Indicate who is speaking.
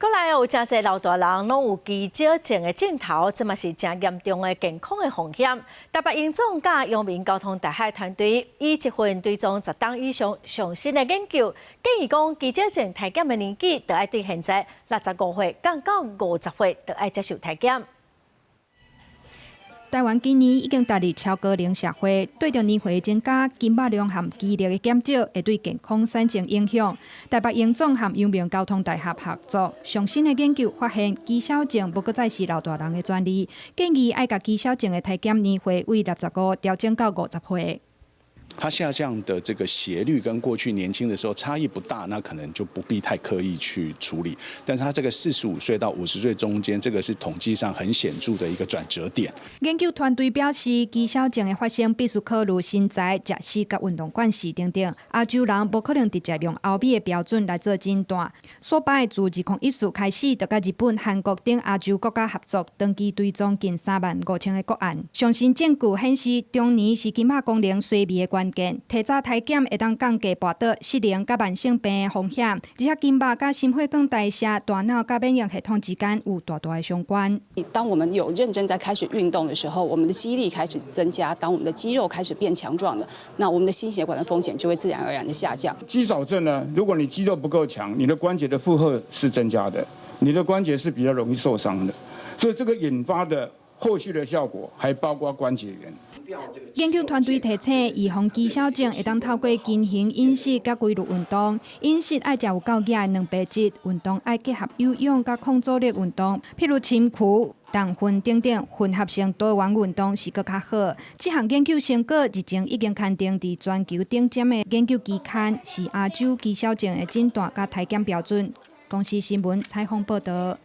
Speaker 1: 閣來有誠濟老大人攏有肌少症的症頭，這嘛是誠嚴重的健康的風險。台北榮總佮陽明交通大學團隊以一份追蹤10冬以上上新的研究，建議講肌少症體檢的年紀，著愛對現在65歲降到50歲，著愛接受體檢。
Speaker 2: 台灣今年已經踏入超高齡社會，隨著年歲增加，筋肉量和肌力的減少，會對健康產生影響。台北榮總和陽明交通大學合作，上新的研究發現，肌少症無閣再是老大人的專利，建議愛共肌少症的體檢年歲為65調整到50歲。
Speaker 3: 它下降的這個斜率跟過去年輕的時候差異不大，那可能就不必太刻意去處理。但是它這個45歲到50歲中間，這個是統計上很顯著的一個轉折點。
Speaker 2: 研究團隊表示，肌少症的發生必須考慮身材、食食佮運動慣勢等等。亞洲人無可能直接用歐美的標準來做診斷。所以自2014開始，就佮日本、韓國等亞洲國家合作，長期追蹤近3萬5千个個案。上新證據顯示，中年是筋肉功能衰微的關鍵，提早體檢會當降低跋倒、失能佮慢性病的風險，而且筋肉佮心血管代謝、大腦佮免疫系統之間有大大的相關。
Speaker 4: 當我們有認真在開始運動的時候，我們的肌力開始增加，當我們的肌肉開始變強壯了，那我們的心血管的風險就會自然而然的下降。
Speaker 5: 肌少症呢，如果你肌肉不夠強，你的關節的負荷是增加的，你的關節是比較容易受傷的，所以這個引發的後續的效果還包括關節炎。
Speaker 2: 研究團隊提醒，預防肌少症會當透過均衡飲食佮規律運動。飲食愛食有夠額的蛋白質，運動愛結合有氧佮抗阻力運動，譬如深屈、重訓等等，混合性多元運動是閣較好。這項研究成果日前已經刊登佇全球頂尖的研究期刊，是亞洲肌少症的診斷佮體檢標準。公視新聞採訪報導。